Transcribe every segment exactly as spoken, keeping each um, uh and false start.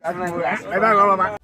Diaspora. E pa grava, papa.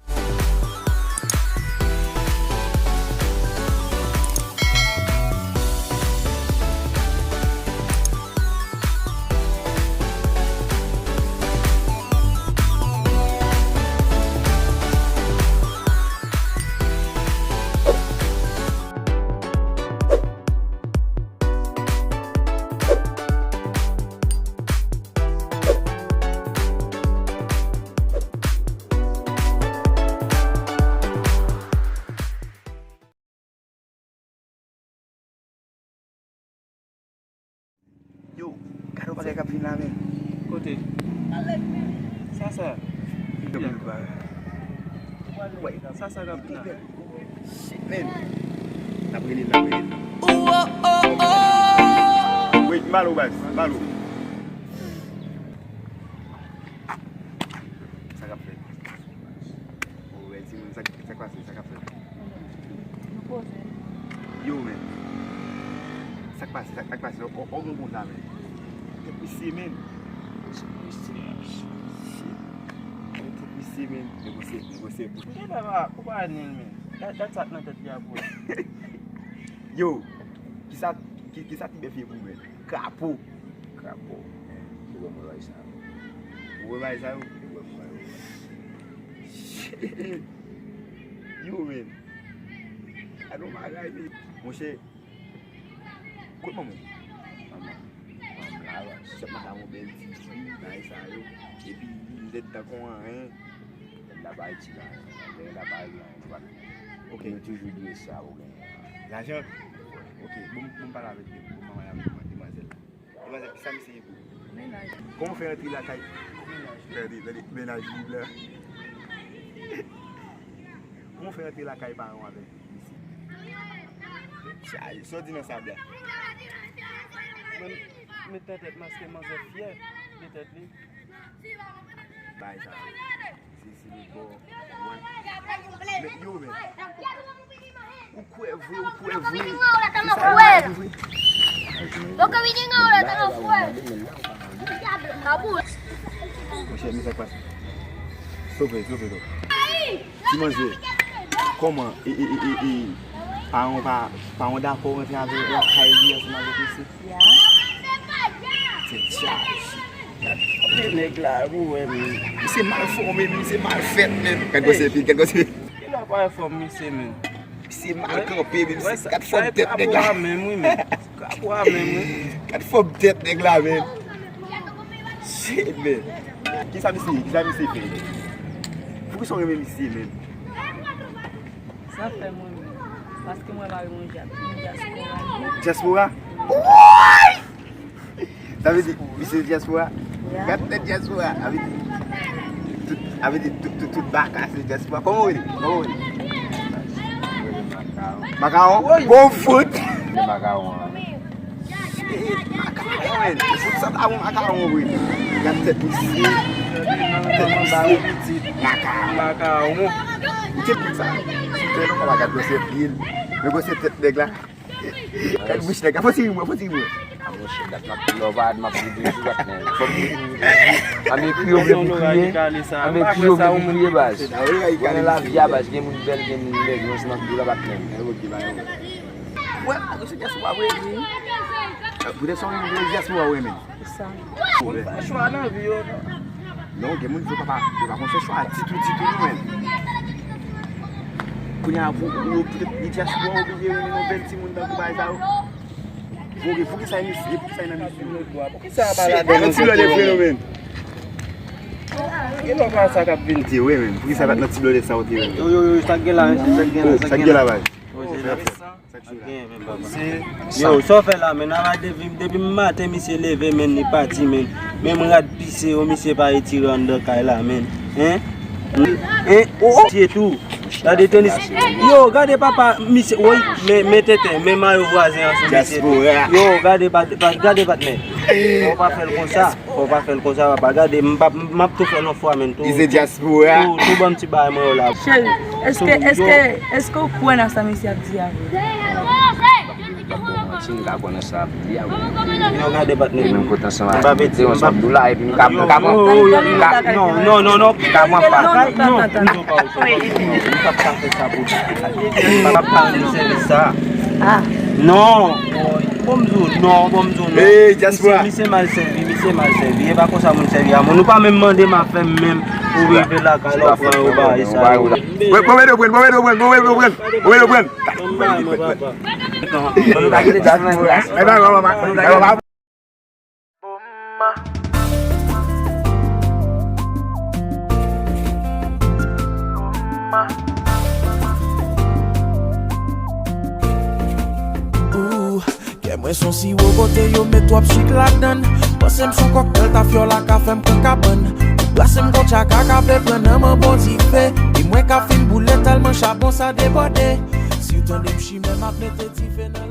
Yo, gade yon bagay k ap vin la, men. Kote? Sa, sa. Yo, men, bagay. Wè, sa, sa k ap vin la. Shit, man. N ap rele l, n ap rele l. Wait, m ba l ou, baz, m ba l ou. Sa k ap fèt? Ou wè, timoun, sa, sa k pase, sa k ap fèt? Nou poze. Yo, men. Sa k pase, sa, sa k pase? Ou, ou gen konsa, men. Tèt misye, men. Shit. Tèt misye, men. Negosye, negosye. Ou pa, ou pa anyen, men. That, that's not nan tèt li a pou. Yo, kisa, ki, kisa ti bèf ye pou mwen? Krapo. Krapo. Ou wè mwen bay sa yo. Ou wè bay sa yo? Ou wè mwen bay yo. Shit. Yo, men. Gade yon bagay, men. Monchè, kot manman w? Manman. Manman la, baz. Sèt makawon bèl ti fi, bagay sa yo. Epi, li lèd tankou anyen. Lèd la pa itil anyen. Lèd la pa itil anyen. Ok. Yo toujou dwe sa, ou genyen. Lajan? Ok, bon, bon, pale avèk, bon, manman avèk demwazèl la. Demwazèl, kisa misye ye pou ou? Mennaj. Kòman w fè rantre lakay? Mennaj. Tande, tande, mennaj li blan. Kòman w fè rantre lakay paran w avèk misye? Chaje, sa w di nan sa blan? Mwen, met nan tèt, paske manzè fyè de tèt li. Bay sa. Si, si li bon. Men, yo, men. Ou kwè vre, ou kwè vre. Ou kwè vre. Monchè, men sa k pase. Sove, sove, sove. Ti manzè, kòman, e, e, e, e, e, paran w pa, paran w dakò w rantre avè lakay li ansanm avèk misye? Ya. Se djab. Gade nèg la, ou wè, men. Misye mal fòme, misye mal fèt, men. Gad gwosè pye, gad gwosè. Ki la pa fòm misye, men. Misye mal kanpe, men. Misye gad fòm tèt nèg la. Krapo a menm, wi, men. Krapo a menm, wi. Gad fòm tèt nèg la, men. Shit, men. Kisa misye, kisa misye fè? Poukisa w renmen misye, men? Sa fè mwen menm. Paske mwen mari mwen dya-, dyaspora. Dyaspora? Woy! Sa vle di, misye dyaspora? Ya. Gad tèt dyaspora. Sa vle di, tout, sa vle di, tout, tout, tout baka se dyaspora. Kòman w rele? Kòman w rele? Makawon? Woy! Bon fout! Se makawon an. Shit, makawon, men. Fout sa ta bon makawon, vre. Gad tèt misye. Tèt misye. Makawon. Makawon. Ou te pran sa. Tèlman pa gad gwosè pye l. Men gwosè tèt nèg la. Gad bouch nèg la. Fò ti ri mwen, fò ti ri mwen. A monchè, dat m ap di w, pa m ap di w, bat men. Fò m di w. Anbe kriye, ou vle pou kriye. Anbe kriye, ou vle pou kriye, baz. Konnen lavi a, baz, gen moun bèl, gen moun lèd, men se m ap di w la, bat men. Wè, se dyaspora vre, wi. Poutèt sa w vle dyaspora, wi, men. Sa. Moun fè chwa nan vi yo. Non, gen moun ki papa, yo pa konn fè chwa ditou, ditou, non, men. Kounye a, pou, pou, poutèt li dyaspora, oblije renmen yon bèl timoun tankou bagay sa yo. Pou, poukisa misye, poukisa nan misye? Poukisa pa la nan ti blòdè fenomèn? Gen lòt pa sa k ap vin di, wi, men. Poukisa pa nan ti blòdè sa w te, wi? Yo, yo, yo, sa k gen la, men, sa k gen la, sa k gen la, baz. Yo, sa w fè la, men? Depi, depi maten, misye leve, men, li pati, men. Menm rad pise yo, misye pa retire anndan kay la, men. Hein? Hein? Oh, oh, misye tou. Gade tenis. Yo, gade papa, misye, woy, men, men tenten, men mayo vwazen an sou misye tou. Yo, gade pat-, pat-, gade patnè. Fò w pa fè l konsa. Fò w pa fè l konsa, papa. Gade, m p ap, m ap tou fè l yon fwa, men, tou. Li se dyaspora. Tou, tou ban m ti bagay mwen yo la. Cheri, èske, èske, èske w kwè nan sa misye ap di a vre? M ka konnen sa ap di a wi. Yo gade patnè. Menm kote ansanm avèk mwen, te yon sòt doula, epi m ka, m ka pran, m ka, non, non, non, non. M ka pran pa. Non, m di w pa ou sa, m p ap ka fè sa pou ou. M p ap ka rann sèvis sa. Non. Bon, m di w non, bon, m di w non. Misye, misye mal sèvi, misye mal sèvi. E pa konsa moun sèvi a moun. Ou pa menm mande m afè m menm. Ou rive lakay la, ou pran yo bagay sa yo. Bon, bon, bon, bon. Ooh, kè mwen s on siwo kote yo met twòp sik ladann. Panse m s on kòktèl tafyòl a ka fè m pran kabann. Ou brase m kon tchaka k ap vle pran nanm an bon dife. E mwen k ap fin boule tèlman chabon sa debòde. Si w tande m chimè m ap mete dife nan